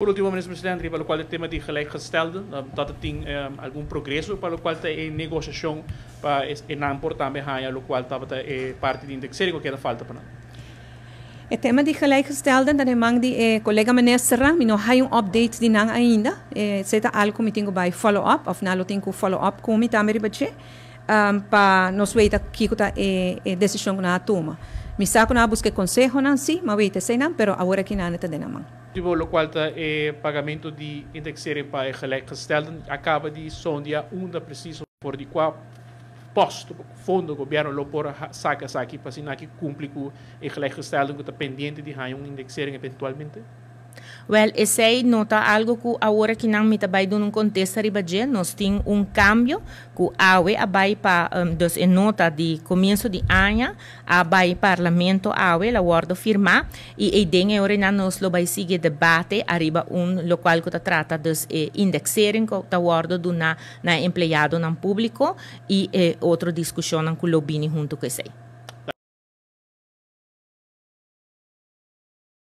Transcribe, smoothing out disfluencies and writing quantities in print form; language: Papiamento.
Por ultimo, minister presidente, riba locual e tema di gelijkgestelden, dat tin algun progreso pa locual ta e negociacion pa e nan por tambe haya locual tabata e parti di indexering cu keda falta pa nan? E tema di gelijkgestelden ta den man di e colega ministernan. Mi no haya un update di nan ainda. Esey ta algo cu mi tin cu bay follow up of nan lo tin cu follow up cu mi tambe riba dje pa nos weta kico ta e decision cu nan a tuma. Mi sa cu nan a busca e consehonan si, mi a weta eseynan, pero awor aki nan ta den nan man. Tipo locual ta e pagamento di indexering pa e gelijkgestelden a caba di sondia unda preciso for di cua post, fondo gobierno lo por saca esaki pa asina aki cumpli cu e gelijkgestelden cu ta pendiente di haya un indexering eventualmente? Wel, esey no ta algo cu awor akinan mi ta bay duna un contesta riba dje. Nos tin un cambio cu awe a bay pa, dus e nota di comienso di aña a bay Parlamento awe, el a wordo firma y eyden e ora nos lo bay sigui debate ariba un locual cu ta trata dus e indexering cu ta wordo duna na empleadonan publico y e otro discusionnan cu lo bini hunto cu esey.